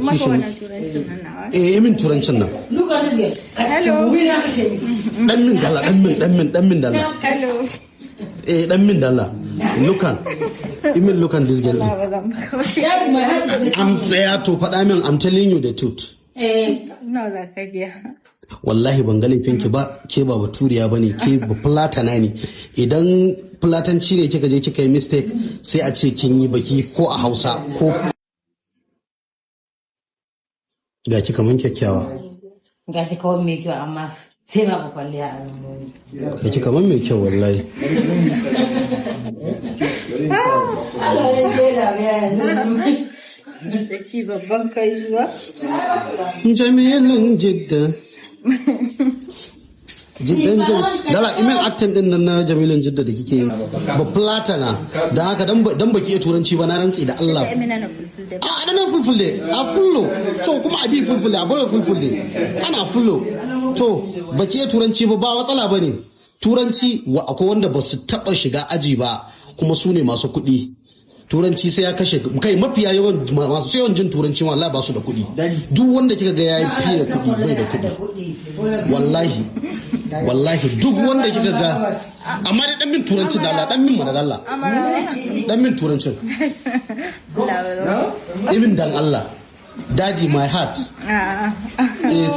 Maka kishin. wannan turancin nan nawa. Eh, min turancin nan. Look at this girl. Hello. Dan min dalla, dan min, dan min, dan min dalla. Hello. Eh, dan min dalla. Look at imin, look at this girl. Allah, ba zan maka ba. Daddy, my heart is I'm tsaya to faɗa min, I'm telling you the truth. Eh, Nawa za ka biya? Wallahi ban ga laifinki ba, ke ba baturiya bane, ke ba fulatana ne. Idan fulatanci ne kika je kika yi mistake, sai a ce kin yi baki ko a Hausa ko ga ki kaman kyakkyawa. Ga shi kawai mai kyau, amma sai babu kwalliya a nan. Ga ki kaman mai kyau wallahi. Allah ya ce da ya yanzu. Da ci babban kai ba. Jamilun Jidda jiddan jam dala, imin acting din nan na Jamilun Jidda da kike yi ba fulatana. Dan haka dan baki iya turanci ba, na rantsi da Allah. Emina na Fulfulde. A ana Fulfulde a fullo to kuma abi Fulfulde a bolo Fulfulde ana fullo. To, baki iya turanci ba, ba matsala bane. Turanci wa akwai wanda ba su taba shiga aji ba kuma su ne masu kuɗi. Turanci sai ya kashe kai. Mafiya yawan masu yawan jin turanci wallahi ba su da kuɗi. Duk wanda kika ga yayi fiye da kuɗi bai da kuɗi. Wallahi, wallahi, duk wanda kika ga. Amma dai dan min turancin da Allah, dan min mana da Allah, dan min turancin. Even dan Allah. Daddy, my heart A'a. is